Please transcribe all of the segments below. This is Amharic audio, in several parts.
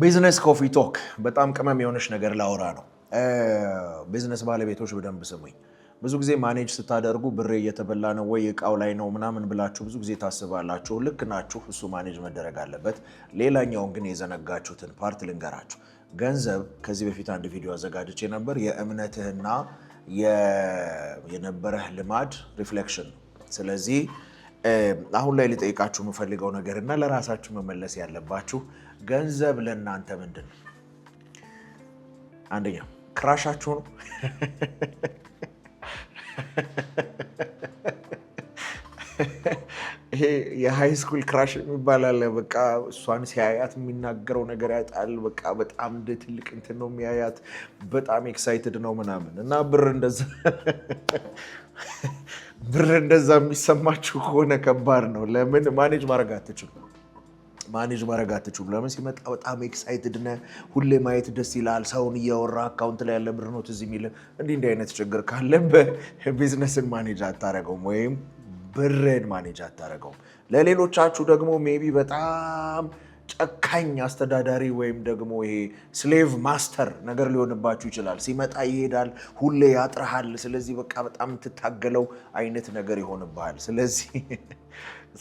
Business coffee talk በጣም ቅመም የሆነች ነገር ላወራ ነው። ቢዝነስ ባለቤቶች በደንብ ስሙኝ። ብዙ ጊዜ manage ስታደርጉ ብሬ እየተበላ ነው ወይ እቃው ላይ ነው ምናምን ብላችሁ ብዙ ጊዜ ታስባላችሁ። ልክ ናችሁ። እሱ manage መደረግ አለበት። ሌላኛውን ግን የዘነጋችሁትን part ልንገራችሁ። ገንዘብ ከዚህ በፊት አንድ ቪዲዮ አዘጋጅቼ ነበር። የእምነትህና የነበረህ ልማድ reflection ነው። ስለዚህ አሁን ላይ ልጠይቃችሁ የምፈልገው ነገር እና ለራሳችሁ መመለስ ያለባችሁ ገንዘብ ለእናንተ ምንድን ነው? አንደኛ crush ኣችሁ ነው። ይሄ የ high school crush የሚባል አለ። በቃ እሷን ሲያያት የሚናገረው ነገር ያጣል። በቃ በጣም እንደ ትልቅ እንትን ነው የሚያያት። በጣም excited ነው ምናምን እና ብር እንደዛ የሚሰማችሁ ከሆነ ከባድ ነው። ለምን manage ማድረግ አትችሉም? Manage ማድረግ አትችሉም። ለምን ሲመጣ በጣም excited ነህ፣ ሁሌ ማየት ደስ ይላል። ሰውን እያወራ account ላይ ያለ ብር ነው ትዝ የሚል። እንዲህ እንዲህ አይነት ችግር ካለ business ን manage አታረገውም ወይም ብርን manage አታረገውም። ለሌሎቻችሁ ደግሞ maybe በጣም ጨካኝ አስተዳዳሪ ወይም ደግሞ ይሄ slave master ነገር ሊሆንባችሁ ይችላል። ሲመጣ ይሄዳል፣ ሁሌ ያጥርሃል። ስለዚህ በቃ በጣም የምትታገለው አይነት ነገር ይሆንብሃል። ስለዚህ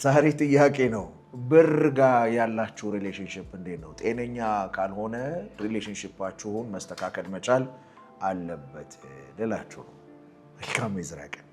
ዛሬ ጥያቄ ነው፣ ብር ጋር ያላችሁ relationship እንዴት ነው? ጤነኛ ካልሆነ relationship ኣችሁን መስተካከል መቻል አለበት ልላችሁ ነው። መልካም የስራ ቀን።